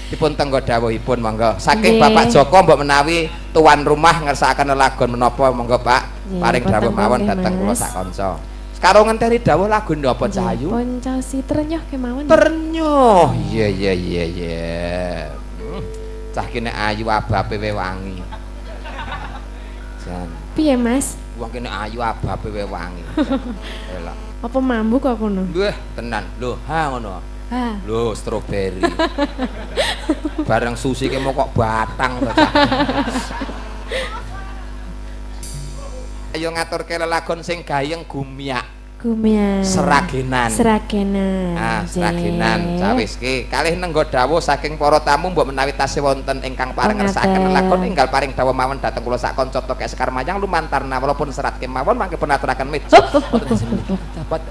Dipun tenggo dawuhipun monggo. Saking Bapak Joko mbok menawi tuan rumah ngersakaken lelagon menapa monggo Pak. Paring dawuh mawon dhateng kula sak kanca. Karo ngenteni dawuh lagu napa Cahayu? Pun caosi trenyuh kemawon. Trenyuh. Iya iya iya iya. Cah kene ayu abape we wangi. Jan. Piye Mas? Wong kene ayu abape we wangi. Elok. Apa mambu kok kono? Wah, tenan. Lho, ha ngono. Ha. Lho, stroberi. Bareng susi ke mau kok batang to, Cah. Ayo ngaturke lelagon sing gayeng gumyak. Gumyak. Seragenan. Seragenan. Ah, seragenan. Cawis ki kalih nenggo dawuh saking para tamu mbok menawi tasih wonten ingkang paring ngersakaken lelagon enggal paring dawuh mawon dhateng kula sak kanca Tokek Sekar Mayang lumantar walaupun serat kemawon mangke pun aturaken meja. Dapat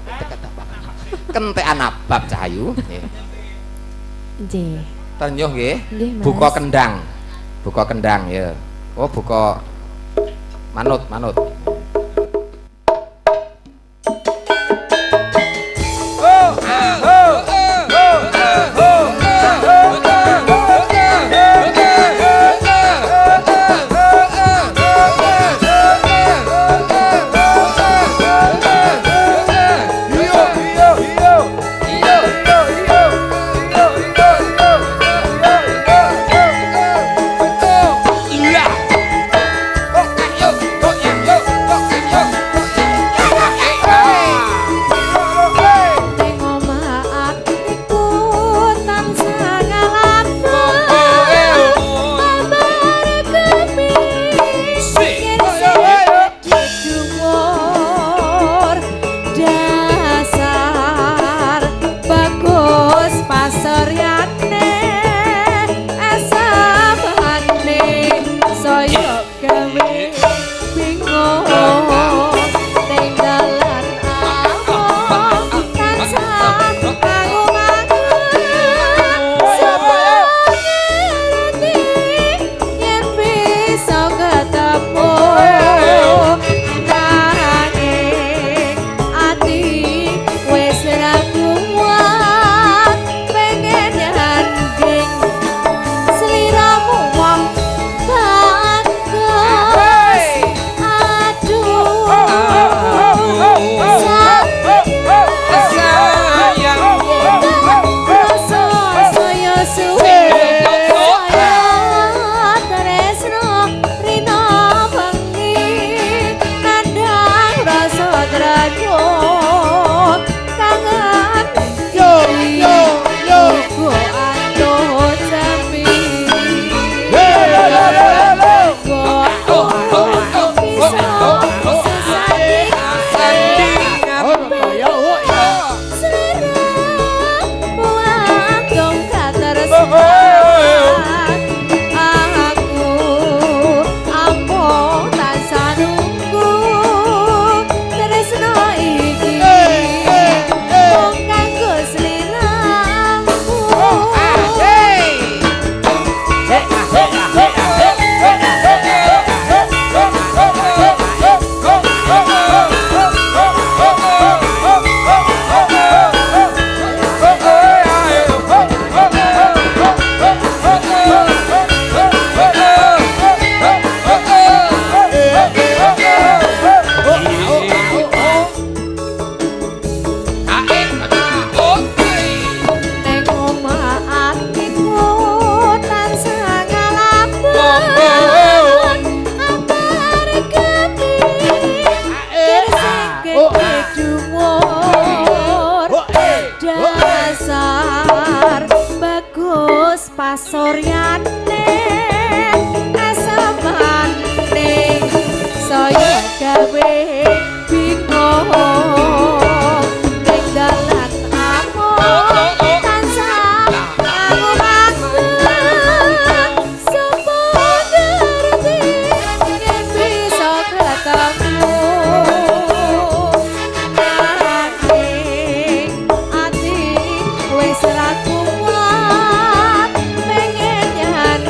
kentekan abab Cahayu. Nggih. Trenyuh nggih. Buka kendang. Buka kendang ya. Oh, buka manut, manut. Wis ra kuat pengen nyanyi.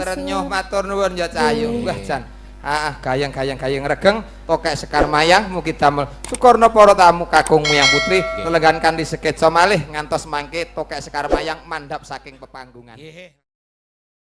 Trenyuh matur nuwun ya Cahayu. Wah jan. Ah, gayeng-gayeng gayeng regeng tokek Sekar Mayang mugi damel sukarna para tamu kakung moyang putri lelenggan kanthi sekeca malih ngantos mangke tokek Sekar Mayang mandhap saking pepanggungan. Nggih.